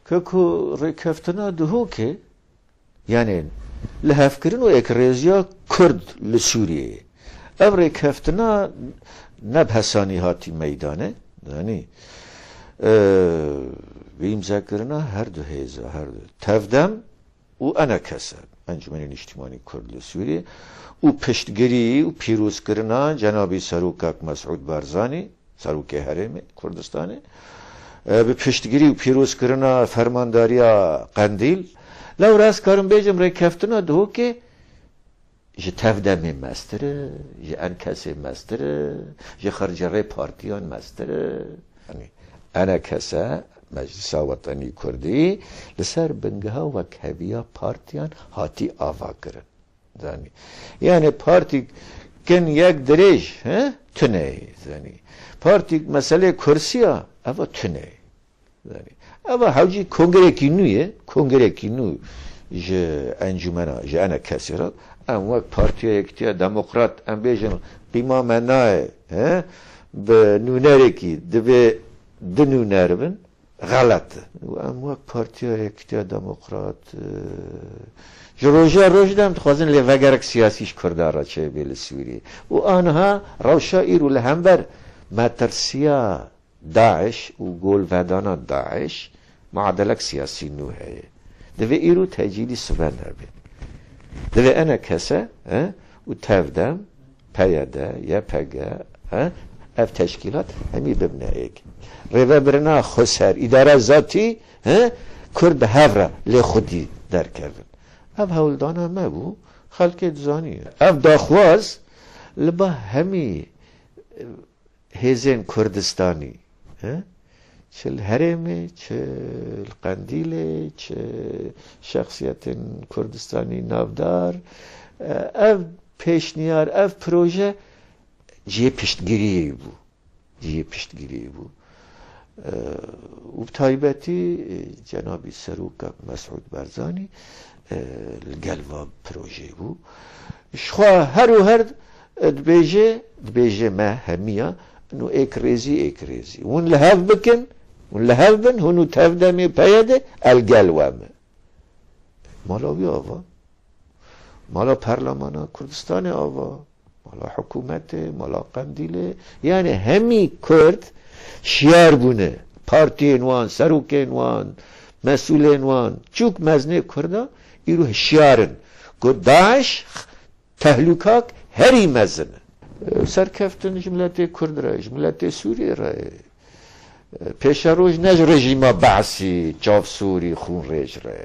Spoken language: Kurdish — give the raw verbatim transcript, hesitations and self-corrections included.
Ke ku rêkeftina Duhokê, yanî lihevkirin û êkrêziya Kurd li Sûriyeyê, ev rêkeftina ne bi hesanî hatî meydanê, zanî, e, bi îmzekirina her du hêza, her du, Tevdem û ENKS, Encûmenê Niştimanî Kurd li Sûriyê, û piştgirî û pîrozkirina cenabî Serokek Mesûd Barzanî, Serokê Herêmê Kurdistanê, e, bi piştgirî û pîrozkirina Fermandariya Qendîl, lewra ez karim bêjim rêkeftina Duhokê ji Tevdemê mestir e, ji ENKSê mestir e, ji xircirê partiyan mestir e. Yanî ENKS, Meclisa Wetenî Kurdî, li ser bingeha wekheviya partiyan hatî avakirin. Zanî. Yanî partîk kin yek dirêj, he? Tune ye, zanî. Partîk meselê kursiya, eva tune ye. Zanî. Eva hewcî kongrekî nû ye, kongrekî nû ji encûmena, ji ENKSê re. Em wek Partiya Yekitiya Demokrat, em bêjin qîma me nayê, he? Bi nûnerekî, divê du nûner bin. Xelet e. Û em wek Partiya Yekitiya Demokrat, e, ji roja roj de em dixwazin lêvegerek siyasî ji Kurdan re çêbê li Sûriyê. Û aniha rewşa îro li hember metirsiya DAIŞ û golvedana DAIŞ muadelek siyasî nû heye. Divê îro tecîlî sibe nebe. Divê ENKS, e, û Tevdem, PYD, YPG, he? Ev teşkîlat hemî bibine êk. Rêvebirina xweser, îdara zatî, he? Kurd bi hev re lê xwedî derkevin. Ev hewldana me bû, xelkê dizanî. Ev daxwaz li ba hemî, e, hêzên Kurdistanî, he? Çi li herêmê, çi li Qendîlê, çi şexsiyetên Kurdistanî navdar. E, ev pêşniyar, ev proje cihê piştgiriyê bû. Cihê piştgiriyê bû. E, û bi taybetî, e, cenabî Serokek Mesûd Barzanî, e, li gel va projeyê bû. Ji xwe her û her, e, dibêje, dibêje me hemiya, û êkrêzî, êkrêzî. Hûn li hev bikin, hûn li hev bin, hûn û Tevdemê PYD, el gel we me. Mala wî ava. Mala Perlemana Kurdistanê ava. Mala hikûmetê, mala Qendîlê. Yanî hemî Kurd şiyar bûne. Partiyên wan, serokên wan, mesûlên wan, çûk mezinê Kurda îro hişyar in ku DAIŞ tehlûkak herî mezin e. Serkeftin ji miletê Kurd re, ji miletê Sûriyê re ye. Pêşeroj ne ji rejîma Be'sî, çavsûrî, xûnrêj re.